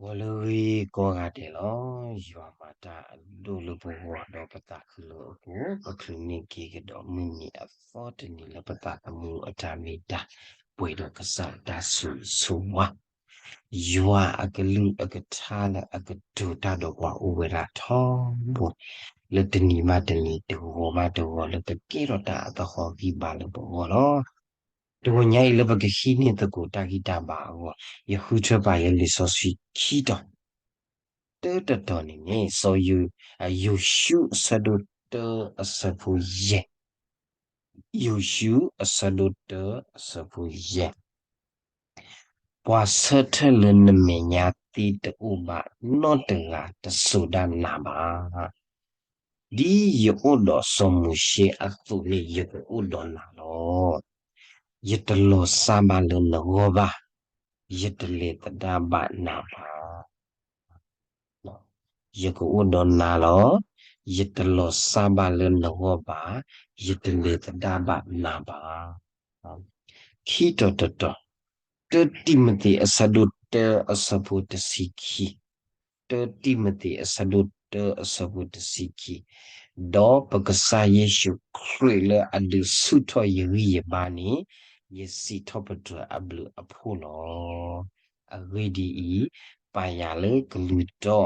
ဂီၤလၢအဂ့ၤကိးဂၤဒဲးလီၤ. ယွၤမၤတၢ်အဒိၣ်လၢပဂီၢ်ဒီးပသးခုလၢအပူၤ, ပချုးန့ၢ်က့ၤကဒီးမုၢ်နံၤအသီတနံၤလၢပသးသမူအတၢ်မ့ၢ်တၢ်, ပှဲၤဒီးကစၢ်တၢ်ဆိၣ်ဂ့ၤဆိၣ်ဝါ, ယွၤအကလုၢ်အကထါလၢအကတိၤတၢ်ဒီးပှၤအိၣ်ဝဲဒၣ်ထီဘိ, လၢတနံၤဘၣ်တနံၤ တဂီၤဘၣ်တဂီၤ လၢကကဲထီၣ်တၢ်အသဟီၣ်ဂံၢ်ဘါလၢပဂီၢ်လီၤ. တဂီၤညါအံၤလၢပကဟံးန့ၢ်သကိးတၢ်ဂံၢ်တၢ်ဘါအဂီၢ်, ယဃုထၢပာ်ယဲလံာ်စီဆှံခံတီၤ, တၢတတီၤန့ၣ်န့ၣ် စီၤယိၤ, ယိၤၡူအဆၢဒိၣ်တၢအဆၢဖိယဲၢ်, ယိၤၡူအဆၢဒိၣ်တၢအဆၢဖိယဲၢ် ပှၤဆၢထၢၣ်လၢနမဲာ်ညါသ့တအိၣ်ဘၣ်နီတဂၤတစိၤဒၣ်နၤဘၣ်. ဒ်ယအိၣ်ဒီးစီၤမိၤၡ့အသိးန့ၣ် ယကအိၣ်ဒီးနၤလီၤ. ယတလီၤစၢ်ဘၣ်လၢနဂီၢ်ဘၣ်, ယတလဲၤသဒၣ်ဘၣ်နၤဘၣ်. ယကအိၣ်ဒီးနၤလီၤ. ယတလီၤစၢ်ဘၣ်လၢနဂီၢ်ဘၣ်, ယတလဲၤသဒၣ်ဘၣ်နၤဘၣ်. ခံတီၤတတီၤ, တၢတံၤမသ့းအဆၢဒိၣ်တၢအဆၢဖိတဆံခံ, တၢတံၤမသ့းအဆၢဒိၣ်တၢအဆၢဖိတဆံခံ, ဒီးပကစၢ်ယ့ၣ်ၡူးခရံာ်လၢအဒုးဆူၣ်ထီၣ်ယဂံၢ်ယဘါန့ၣ်, ယစံးထီၣ်ပတြၢၤအဘျုးအဖှိၣ်လီၤ. အဂ့ၢ်ဒ်အံၤ, ပာ်ယၤလၢကလုၢ်တီ,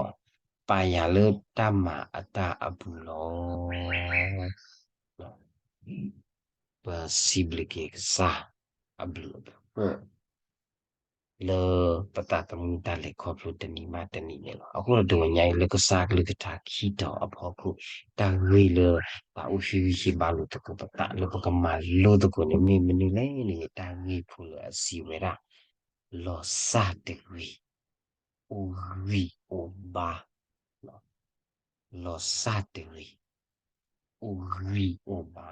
ပာ်ယၤလၢတၢ်မၤအတၢ်အပူၤလီၤ. ပစံးဘျုးက့ၤကစၢ်အဘျုးအဖှိၣ် လၢပသးသမူတၢ်လဲၤခီဖျိတနံၤဘၣ်တနံၤန့ၣ်လီၤ. အဃိဒီးတဂီၤညါအံၤလၢကစၢ်အကလုၢ်ကထါခံတီၤအဖီခိၣ်, တၢ်ဂ့ၢ်လၢသးအိၣ်ဟ့ၣ်ဂံၢ်ဟ့ၣ်ဘါလိာ်သကိးပသးလၢပကမၤလိသကိးန့ၣ် မ့ၢ်မနုၤလဲၣ်န့ၣ် တၢ်ဂ့ၢ်ဖိလၢအစံးဝဲဒၣ် လီၤစၢ်တဂ့ၤ, အိၣ်ဂံၢ်အိၣ်ဘါ, လီၤစၢ်တဂ့ၤ, အိၣ်ဂံၢ်အိၣ်ဘါ,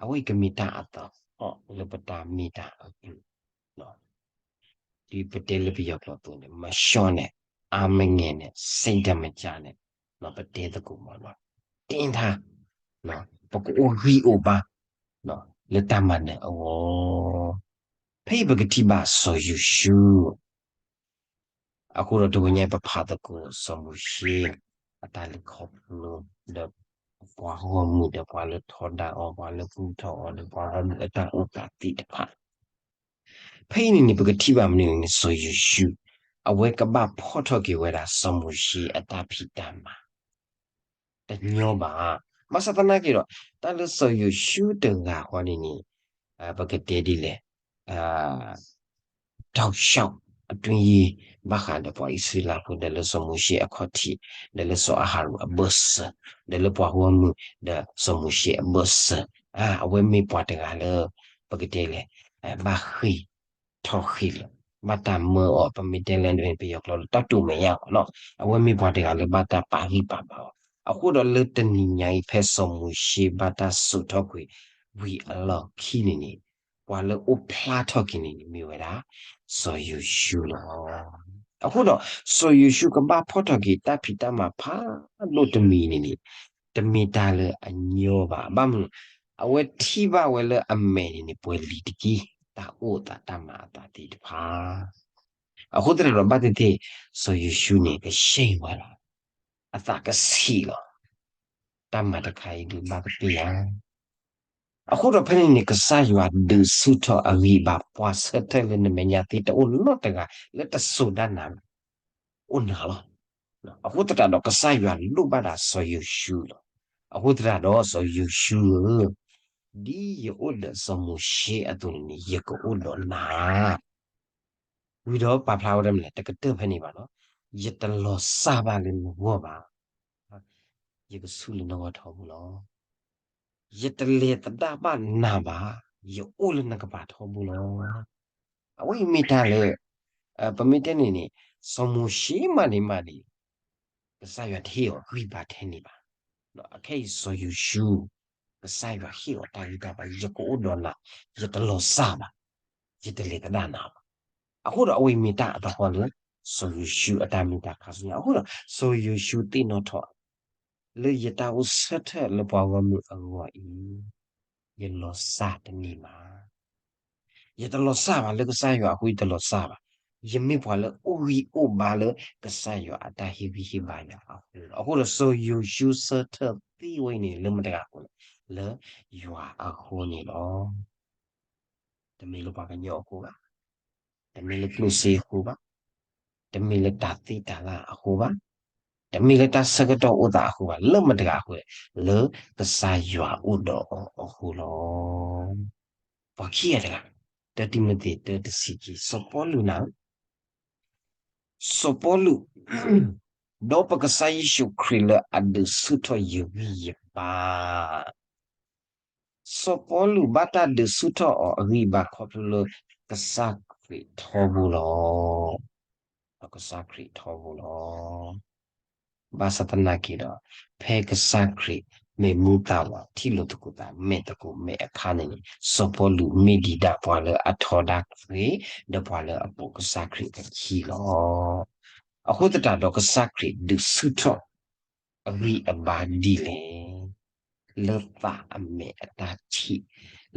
အဝဲအံၤကမ့ၢ်တၢ်အသဟီၣ်လၢပတၢ်မ့ၢ်တၢ်အပူၤ, ဒ်ပတဲလၢပယီၤကျိာ်အသိးန့ၣ် မရှော့နဲ့, အားမငယ်နဲ့, စိတ်ဓမ္မကျနဲ့, ပတဲသကိးမးလီၤ, တင်းထား, ပကအိၣ်ဂံၢ်အိၣ်ဘါ, လၢတၢ်မၤနၢၤအဂီၢ်, ဖဲအံၤပကထံၣ်ဘၣ်စီၤယိၤၡူ အဃိဒီးတဂီၤညါပဖးသကိးစီၤမိၤၡ့ အတၢ်လဲၤခီဖျိ ဒီးပှၤဂီၢ်မုၢ်ဒီးပှၤလၢထီဒါအီၤ ပှၤလၢကူၣ်ထီၣ်အီၤ ဒီးပှၤဂီၢ်မုၢ်အတၢ်အိၣ်သးသ့ၣ်တဖၣ်, ဖဲအံၤန့ၣ်န့ၣ် ပကထံၣ်ဘၣ်မနုၤန့ၣ် စီၤယိၤၡူ အဝဲကဘၣ်ဖီၣ်ထီၣ်က့ၤဝဲဒၣ်စီၤမိၤၡ့အတၢ်ဖံးတၢ်မၤ တညီဘၣ်. ဘၣ်ဆၣ်သနာ်က့ဒီး တၢ်လၢစီၤယိၤၡူတဂၤဃီန့ၣ်န့ၣ် ပကတဲဒ်လဲၣ် ထောက်လျှောက် အတွင်းရေး ဘၣ်ဃးဒီးပှၤအံၣ်စရ့လးဖိ ဒီးလၢစီၤမိၤၡ့အခီၣ်ထံး ဒီးလၢစီၤအၤဟရိၣ်အဘၢၣ်စၢၤ ဒီးလၢပှၤဂီၢ်မုၢ် ဒီးစီၤမိၤၡ့အဘၢၣ်စၢၤ အဝဲမ့ၢ်ပှၤတဂၤလၢ ပကတဲလဲၣ် ဘၣ်ဃ့ၢ်ထီၣ်ဃ့ၢ်လီၤ ဘၣ်တၢ်မၢအီၤ ပမ့ၢ်တဲလဲၣ် ပယီၤကျိာ်လၢတၢ်တိၢ်မဲာ်ညါအီၤနီၤ အဝဲမ့ၢ်ပှၤတဂၤလၢဘၣ်တၢ်ပာ်ဂံၢ်ပာ်ဘါအီၤ အဃိဒီးလၢတနံၤညါအံၤ ဖဲစီၤမိၤၡ့ဘၣ်တၢ်စိာ်ထီၣ်ကွံာ်ဝံၤအလီၢ်ခံန့ၣ်န့ၣ် ပှၤလၢအိၣ်ဖျါထီၣ်က့ၤန့ၣ်န့ၣ် မ့ၢ်ဝဲဒၣ် စီၤယိၤၡူလီၤ. အဃိဒီး စီၤယိၤၡူကဘၣ်ဖီၣ်ထီၣ်က့ၤတၢ်ဖံးတၢ်မၤဖးဒိၣ်တမံၤန့ၣ်န့ၣ် တမ့ၢ်တၢ်လၢအညီဘၣ်. ဘၣ်မနုၤ အဝဲထံၣ်ဘၣ်ဝဲလၢအမဲာ်န့ၣ်န့ၣ် ပှဲၤလံၤတက့ၢ် တၢ်အိၣ်အသးတၢ်မၤအသးသ့ၣ်တဖၣ် အဃိသတးဒီး ဘၣ်သ့ၣ်သ့ၣ် စီၤယိၤၡူန့ၣ် ကရှဲဝဲလီၤ. အသးကဆံးလီၤ. တၢ်မၤတခါအံၤဒုးဘၣ်ကသ့ဧါ. အဃိဒီးဖဲန့ၣ်န့ၣ် ကစၢ်ယွၤဒုးဆူၣ်ထီၣ်အဂံၢ်ဘါ ပှၤဆၢထၢၣ်လၢနမဲာ်ညါသ့တအိၣ်နီတဂၤ လၢတစိၤဒၣ်နၤဘၣ် အိၣ်နၤလီၤ. အဃိသတးဒီး ကစၢ်ယွၤလိၣ်ဘၣ်ဒၣ်စီၤယိၤၡူလီၤ. အဃိသတးဒီး စီၤယိၤၡူဧၢ, ဒ်ယအိၣ်ဒီးစီၤမိၤၡ့အသိးန့ၣ် ယကအိၣ်ဒီးနၤ ဝံၤဒီးပာ်ဖျါဝဲဒၣ်မနုၤလဲၣ် တကတၢၢ်ဖဲန့ၣ်ဘၣ်နီၤ, ယတလီၤစၢ်ဘၣ်လၢနဂီၢ်ဘၣ်, ယကဆူၣ်လၢနဂီၢ်ထီဘိလီၤ. ယတလဲၤသဒၣ်ဘၣ်နၤဘၣ်, ယအိၣ်လၢနကပၤထီဘိလီၤ. အဝဲအံၤမ့ၢ်တၢ်လၢ ပမ့ၢ်တဲန့ၣ်န့ၣ် စီၤမိၤၡ့မးန့ၣ်မးန့ၣ် ကစၢ်ယွၤတဟ့ၣ်အီၤဂံၢ်ဘါထဲန့ၣ်ဘၣ်. အခဲအံၤစီၤယိၤၡူ ကစၢ်ယွၤဟ့ၣ်အီၤတၢ်ဂံၢ်တၢ်ဘါ ယကအိၣ်ဒီးနၤ, ယတလီၤစၢ်ဘၣ်, ယတလဲၤသဒၣ်နၤဘၣ်. အဃိဒီးအဝဲအံၤမ့ၢ်တၢ်အသဟီၣ်လၢ စီၤယိၤၡူအတၢ်မ့ၢ်တၢ်ခါဆူညါ, အဃိဒီး စီၤယိၤၡူသ့ၣ်နီၣ်ထီၣ် လၢယတၢ်အိၣ်ဆၢထၢၣ်လၢပှၤဂီၢ်မုၢ်အဂီၢ်အံၤ ယလီၤစၢ်တန့ၢ်ဘၣ်. ယတလီၤစၢ်ဘၣ် လၢကစၢ်ယွၤအဃိယတလီၤစၢ်ဘၣ်. ယမ့ၢ်ပှၤလၢအိၣ်ဂံၢ်အိၣ်ဘါလၢကစၢ်ယွၤအတၢ်ဟ့ၣ်ဂံၢ်ဟ့ၣ်ဘါယၤအဃိလီၤ. အဃိဒီးစီၤယိၤၡူဆၢထၢၣ်သံဝဲအံၤန့ၣ် လၢမတၤတဂၤအဃိလဲၣ်, လၢယွၤအဃိန့ၣ်လီၤ. တမ့ၢ်လၢပှၤကညီအဃိဘၣ်, တမ့ၢ်လၢကျိၣ်စ့အဃိဘၣ်, တမ့ၢ်လၢတၢ်သ့တၢ်လၢ်အဃိဘၣ်, တမ့ၢ်လၢတၢ်ဆၢကတီၢ်အိၣ်သးအဃိဘၣ်, လၢမတၤတဂၤအဃိလဲၣ်, လၢကစၢ်ယွၤအိၣ်ဒီးအီၤအဃိလီၤ. ပှၤခံဂၤတဂၤ, တၢတံၤမသ့း တၢတဆံခံ, စီၤပီလူးနၤ, စီၤပီလူး, ဒီးပကစၢ်ယ့ၣ်ၡူးခရံာ်လၢအဒုးဆူၣ်ထီၣ်ယဂံၢ်ယဘါ စီၤပီလူးဘၣ်တၢ်ဒုးဆူၣ်ထီၣ်အီၤအဂံၢ်အဘါခီဖျိလၢကစၢ်ခရံာ်ထီဘိလီၤ. ဒီးကစၢ်ခရံာ်ထီဘိလီၤ. ဘၣ်ဆၣ်သနာ်က့ဒီး, ဖဲကစၢ်ခရံာ်မ့ၢ်မူသးဝး ထံၣ်လိာ်သကိးသး မဲာ်သကိးမဲာ်အခါန့ၣ်န့ၣ်, စီၤပီလူးမ့ၢ်ဒံးဒၣ်ပှၤလၢအထီဒါခရံာ်, ဒီးပှၤလၢအပိာ်ကစၢ်ခရံာ်အခံလီၤ. အဃိသတးဒီးကစၢ်ခရံာ်ဒုးဆူၣ်ထီၣ် အဂံၢ်အဘါဒ်လဲၣ်, လၢသးအမဲာ်အတၢ်ထံၣ်,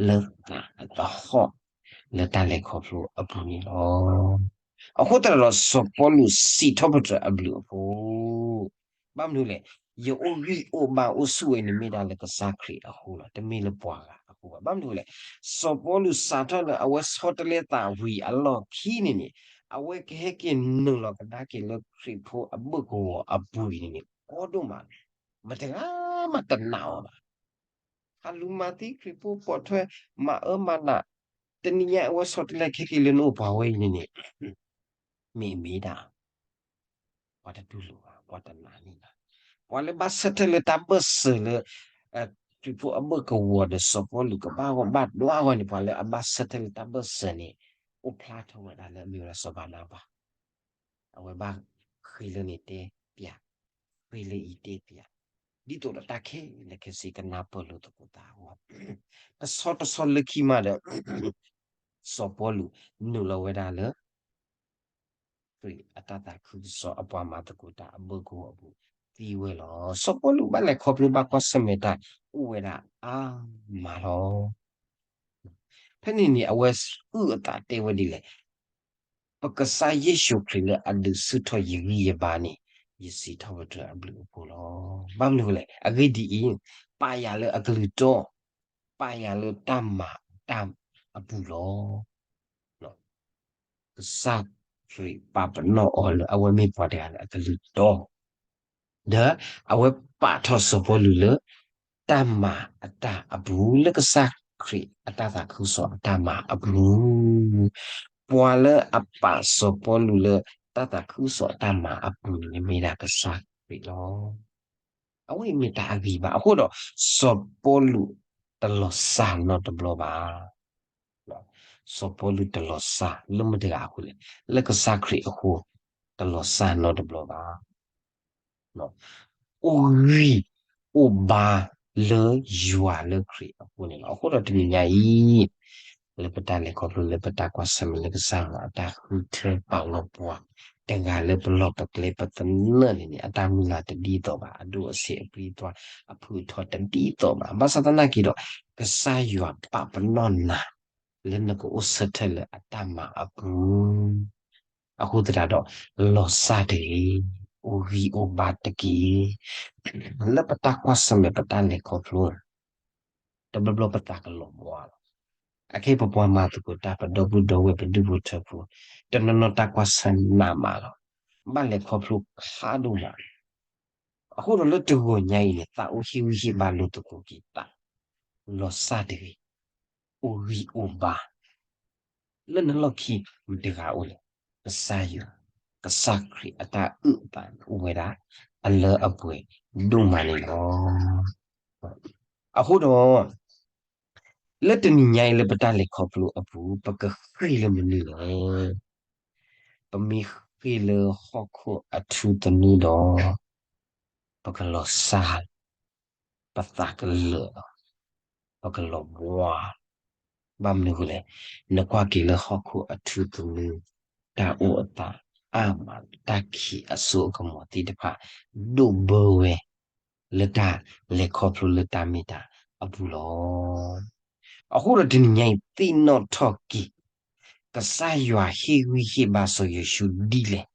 လၢသးအသဟီၣ်, လၢတၢ်လဲၤခီဖျိအပူၤန့ၣ်လီၤ. အဃိသတးဒီးစီၤပီလူးစံးထီၣ်ပတြၢၤအဘျုးအဖှိၣ်, ဘၣ်မနုၤလဲၣ်, ယအိၣ်ဂံၢ်အိၣ်ဘါအိၣ်ဆူၣ်ဝဲန့ၣ်မ့ၢ်ဒၣ်လၢကစၢ်ခရံာ်အဃိလီၤ, တမ့ၢ်လၢပှၤဂၤအဃိဘၣ်. ဘၣ်မနုၤလဲၣ်, စီၤပီလူးစးထီၣ်လၢအဝဲဆီတလဲသးဝံၤအလီၢ်ခံန့ၣ်န့ၣ်, အဝဲကဟဲက့ၤနုာ်လီၤကဒါက့ၤလၢခရံာ်ဖိအဘၣ်ကဝီၤအပူၤအံၤန့ၣ်န့ၣ် ကီဒိၣ်မး, မတဂၤမးတနာ်အီၤဘၣ်. ဟးလူၤမၤသံခရံာ်ဖိပိာ်ထွဲ, မၤအၢမၤနး, တနံၤညါအဝဲဆီတလဲကဟဲက့ၤလၢနအိၣ်ပှၤဝဲအံၤန့ၣ်န့ၣ်, မ့ၢ်မ့ၢ်ဒၣ် ပှၤတတူၢ်လိာ်ဘၣ်, ပှၤတနာ်န့ၣ်ဘၣ်. ပှၤလၢဘၣ်ဆၢထၢၣ်လၢတၢ်ဘၢၣ်စၢၤလၢ ခရံာ်ဖိအဘၣ်ကဝီၤဒီးစီၤပီလူးကဘၣ်ဂီၢ်ဘၣ်ဒွးအဂီၢ်န့ၣ်, ပှၤလၢအဘၣ်ဆၢထၢၣ်လၢတၢ်ဘၢၣ်စၢၤန့ၣ်, အိၣ်ဖျါထီၣ်ဝဲဒၣ်လၢအမ့ၢ်ဝဲဒၣ်စီၤဘၤနၤဘၤ, အဝဲဘၣ်ဃ့လၢန့ၣ်တဲပၠး, ဃ့လၢအံၤတဲပၠး, ဒ်သိးဒီးတၢ်ခဲလၢာ်ခဲဆ့ကနၢ်ပၢၢ်လိာ်သကိးသးအဂီၢ်, တဆီတဆီလၢခံမးဒီး စီၤပီလူးနုာ်လီၤဝဲဒၣ်လၢ ခရံာ်အတၢ်သးခုကစီၣ်အပှၤမၤသကိးတၢ်အဘၢၣ်ကဝီၤအပူၤ သံဝဲလီၤ. စီၤပီလူးဘၣ်လဲၤခီဖျိဘၣ်ကွၢ်ဆၢၣ်မဲာ်တၢ်အိၣ်ဝဲဒၣ်အါမးလီၤ. ဖဲန့ၣ်န့ၣ် အဝဲအုၣ်အသးတဲဝဲဒ်လဲၣ်, ပကစၢ်ယ့ၣ်ၡူးခရံာ်လၢအဒုးဆူၣ်ထီၣ်ယဂံၢ်ယဘါန့ၣ်, ယစံးထီၣ်ပတြၢၤအဘျုးအဖှိၣ်လီၤ. ဘၣ်မနုၤလဲၣ်, အဂ့ၢ်ဒ်အံၤ, ပာ်ယၤလၢအကလုၢ်တီ, ပာ်ယၤလၢတၢ်မၤအတၢ်အပူၤလီၤ. ကစၢ်ခရံာ်ပာ်ပနီၣ်အီၤလၢအဝဲမ့ၢ်ပှၤတဂၤလၢအကလုၢ်တီ, ဒီးအဝဲပာ်ထီၣ်စီၤပီလူးလၢ တၢ်မၤအတၢ်အပူၤ လၢကစၢ်ခရံာ်အတၢ်သးခုကစီၣ်အတၢ်မၤအပူၤ, ပှၤလၢအပာ်စီၤပီလူးလၢတၢ်သးခုကစီၣ်အတၢ်မၤအပူၤန့ၣ် မ့ၢ်ဒၣ်ကစၢ်ခရံာ်လီၤ. အဝဲအံၤမ့ၢ်တၢ်အဂံၢ်ဘါ, အဃိဒီး စီၤပီလူးတလီၤစၢ်နီတဘျီဘၣ်. စီၤပီလူးတလီၤစၢ်လၢမတၤတဂၤအဃိလဲၣ်, လၢကစၢ်ခရံာ်အဃိ, တလီၤစၢ်နီတဘျီဘၣ်. အိၣ်ဂံၢ်အိၣ်ဘါလၢယွၤလၢခရံာ်အဃိန့ၣ်လီၤ. အဃိဒီးတနံၤညါအံၤ, လၢပတၢ်လဲၤခီဖျိလၢပတၢ်ကွၢ်ဆၢၣ်မဲာ်လၢကစၢ်ယွၤအတၢ်ဃုထၢပာ်လီၤပှၤ, တဂၤလၢပလီၢ်ပကျဲပသနၢၣ်န့ၣ်န့ၣ်, အတၢ်မုၢ်လၢ်တဒ်သိးဘၣ်, အဒိၣ်အဆံးအပျံၤအသွါ, အဖုအထီတဒ်သိးဘၣ်. ဘၣ်ဆၣ်သနာ်က့ဒီး, ကစၢ်ယွၤပာ်ပနီၣ်နၤ လၢနကအိၣ်ဆၢထၢၣ်လၢအတၢ်မၤအပူၤ, အဃိသတးဒီး, လီၤစၢ်တဂ့ၤ, အိၣ်ဂံၢ်အိၣ်ဘါတက့ၢ်. လၢပတၢ်ကွၢ်ဆၢၣ်မဲာ်ပတၢ်လဲၤခီဖျိ, တဘျီဘျီပသးကလီၤဘှါလီၤ. အခဲအံၤပပှၤမၤသကိးတၢ် ပဒီပုၢ်ဒီဝဲၢ်ပဒူၣ်ဖိထၢဖိ, တနီၤနီၤတၢ်ကွၢ်ဆၢၣ်နးမးလီၤ. ဘၣ်လဲၤခီဖျိဖးဒိၣ်မး အဃိဒီးလၢတဂီၤညါအံၤန့ၣ် သးအိၣ်ဟ့ၣ်ဂံၢ်ဟ့ၣ်ဘါလိာ်သကိးက့ၤသး, လီၤစၢ်တဂ့ၤ, အိၣ်ဂံၢ်အိၣ်ဘါ, လၢနလီၢ်ခံမတၤတဂၤအိၣ်လဲၣ်, ကစၢ်ယွၤ, ကစၢ်ခရံာ်အတၢ်အုၣ်အသးန့ၣ်အိၣ်ဝဲဒၣ်, အလၢအပှဲၤဒိၣ်မးန့ၣ်လီၤ. အဃိဒီး လၢတနံၤညါအံၤလၢပတၢ်လဲၤခီဖျိအပူၤ ပကဃ့ၢ်လၢမနုၤလဲၣ်. ပမ့ၢ်ဃ့ၢ်လၢဟီၣ်ခိၣ်အထူသနူဒီး ပကလီၤစၢ်, ပသးကလၢာ်လီၤ, ပကလီၤဘှါ, ဘၣ်မနုၤအဃိလဲၣ်, နကွၢ်က့ၤလၢဟီၣ်ခိၣ်အထူသနူ, တၢ်အိၣ်အသးအါမး, တၢ်ခံးအစိအကမီၤသ့ၣ်တဖၣ် ဒိၣ်ဘၢဝဲ လၢတၢ်လဲၤခီဖျိလၢတၢ်မ့ၢ်တၢ်အပူၤလီၤ. အဃိဒီးတနံၤညါအံၤသ့ၣ်နီၣ်ထီၣ်က့ၤ, က ကစၢ်ယွၤဟ့ၣ်ဂံၢ်ဟ့ၣ်ဘါစီၤယိၤၡူဒ်လဲၣ်,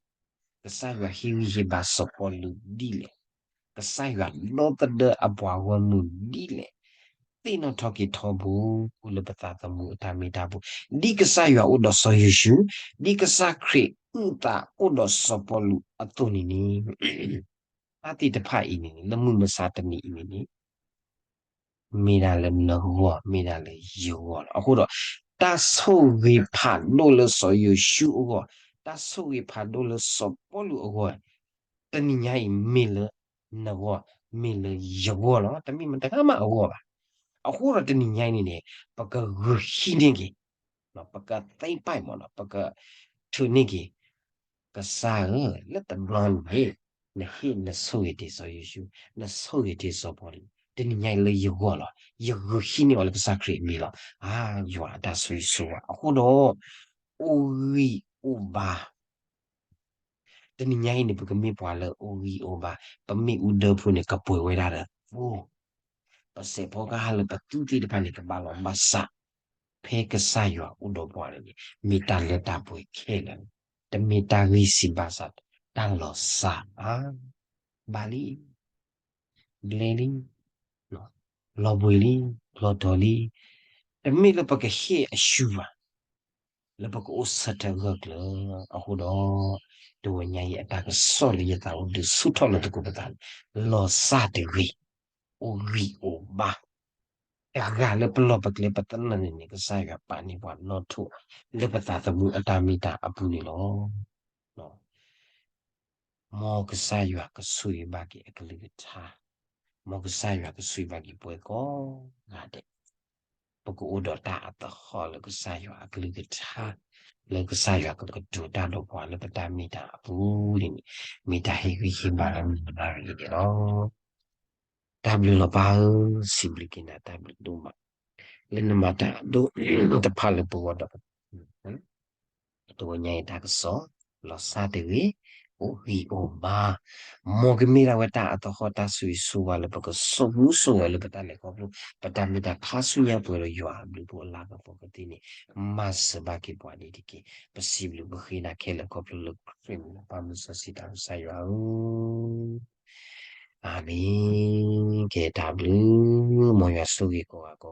ကစၢ်ယွၤဟ့ၣ်ဂံၢ်ဟ့ၣ်ဘါစီၤပီလူးဒ်လဲၣ်, ကစၢ်ယွၤဒီသဒၢအပှၤဂီၢ်မုၢ်ဒ်လဲၣ်, သ့ၣ်နီၣ်ထီၣ်က့ၤထီဘိလၢပသးသမူအတၢ်မ့ၢ်တၢ်ပူၤ, ဒ်ကစၢ်ယွၤအိၣ်ဒီးစီၤယိၤၡူ, ဒ်ကစၢ်ခရံာ်အုၣ်သးအိၣ်ဒီးစီၤပီလူးအသိးန့ၣ်န့ၣ်, တၢ်သ့ၣ်တဖၣ်အံၤန့ၣ်န့ၣ် လၢမုၢ်မဆါတနံၤအံၤန့ၣ်န့ၣ် မ့ၢ်ဒၣ်လၢနဂီၢ် မ့ၢ်ဒၣ်လၢယဂီၢ်လီၤ. အဃိဒီး တၢ်ဆိၣ်ဂ့ၤဖးဒိၣ်လၢစီၤယိၤၡူအဂီၢ်, တၢ်ဆိၣ်ဂ့ၤဖးဒိၣ်လၢစီၤပီလူးအဂီၢ်, တနံၤညါအံၤမ့ၢ်လၢနဂီၢ်, မ့ၢ်လၢယဂီၢ်လီၤ. တမ့ၢ်မတဂၤမးအဂီၢ်ဘၣ်. အဃိဒီးတနံၤညါအံၤန့ၣ်န့ၣ် ပကဂုာ်ဟံးန့ၢ်က့ၤ ပကသ့ပာ်မးနီၤ, ပကထုးန့ၢ်က့ၤ, ကစၢ်ဧၢ, လၢတဘျီန့ၣ် နဟ့ၣ်နဆိၣ်ဂ့ၤတ့ၢ်စီၤယိၤၡူ, နဆိၣ်ဂ့ၤတ့ၢ်စီၤပီလူး, တနံၤညါအံၤလၢယဂီၢ်လီၤ. ယဂုာ်ဟံးန့ၢ်အီၤလၢကစၢ်ခရံာ်အမံၤလီၤ. အါ ယွၤအတၢ်ဆိၣ်ဂ့ၤဆိၣ်ဝါ. အဃိဒီး အိၣ်ဂံၢ်အိၣ်ဘါ တနံၤညါအံၤန့ၣ် ပကမ့ၢ်ပှၤလၢအိၣ်ဂံၢ်အိၣ်ဘါ, ပမ့ၣ်အူဒၢဖိန့ၣ် ကပှဲၤဝဲဒၣ်ဒီးသိ, ပစဲးဖီကဟၣ်လၢပသူသ့ၣ်တဖၣ်န့ၣ် ကဘၣ်လီၤဘၣ်စး, ဖဲကစၢ်ယွၤအိၣ်ဒီးပှၤန့ၣ်န့ၣ် မ့ၢ်တၢ်လၢတၢ်ပှဲၤခဲလၢာ်, တမ့ၢ်တၢ်ဂံၢ်စၢ်ဘါစၢ်, တၢ်လီၤစၢ်ဧါ, ဘၣ်လံ ဘျဲလံ, လီၤဘှံးလံ, လီၤတီၤလံ, တမ့ၢ်လၢပကဟ့ၣ်အရှုံးဘၣ်, လၢပကအိၣ်ဆၢထၢၣ်ဂၢၢ်ကျၢၤ. အဃိဒီး တဝဲညါအံၤအတၢ်ကစီၣ်လၢယသးအိၣ်ဒုးဆူၣ်ထီၣ်လၢသကိးပသးန့ၣ်, လီၤစၢ်တဂ့ၤ, အိၣ်ဂံၢ်အိၣ်ဘါ, တဂၤလၢပလီၢ်ပကျဲပသနၢၣ်န့ၣ်န့ၣ် ကစၢ်ယွၤပာ်န့ၢ်ပှၤနီၣ်ထိၣ် လၢပသးသမူအတၢ်မ့ၢ်တၢ်အပူၤန့ၣ်လီၤ. မ်ကစၢ်ယွၤကဆိၣ်ဂ့ၤဘၣ်က့ၤအကလုၢ်ကထါ, မ်ကစၢ်ယွၤကဆိၣ်ဂ့ၤဘၣ်က့ၤပှၤကိးဂၤဒဲး, ပကအိၣ်ဒီးတၢ်အသဟီၣ်လၢကစၢ်ယွၤအကလုၢ်ကထါ, လၢကစၢ်ယွၤကကတိၤတၢ်ဒီးပှၤလၢပတၢ်မ့ၢ်တၢ်အပူၤန့ၣ်န့ၣ်, မ့ၢ်တၢ်ဟ့ၣ်ဂံၢ်ဟ့ၣ်ဘါလၢမုၢ်နၤဂ့ၤန့ၣ်လီၤ. တၢ်ဘျုးလီၤပၢ်ဧၢ, စံးဘျုးက့ၤနၤတၢ်ဘျုးဒိၣ်မး, လၢနမၤတၢ်အဒိၣ်တဖၣ်လၢပဂီၢ်ဒီး တဝဲညါအံၤတၢ်ကစီၣ်, လီၤစၢ်တဂ့ၤ, အိၣ်ဂံၢ်အိၣ်ဘါ, မ်ကမ့ၢ်ဒၣ်ဝဲတၢ်အသဟီၣ်တၢ်ဆိၣ်ဂ့ၤဆိၣ်ဝါလၢပကစိာ်မူစိာ်ဂဲၤလၢပတၢ်လဲၤခီဖျိ, ပတၢ်မ့ၢ်တၢ်ခါဆူညါပှဲၤဒီးယွၤအဘျုးဖိအလၤကပီၤကသ့န့ၣ်, မၤစၢၤဘၣ်က့ၤပှၤန့ၣ်တက့ၢ်. ပစံးဘျုးပဃ့နၤခဲလၢာ်ခီဖျိလၢခရံာ်မံၤပၢ်မုၢ်စီဆှံတၢ်ကစၢ်ယွၤဧၢ အၤမ့ၣ်. ကဲတၢ်ဘျုး, မ်ယွၤဆိၣ်ဂ့ၤကိးဂၤကိး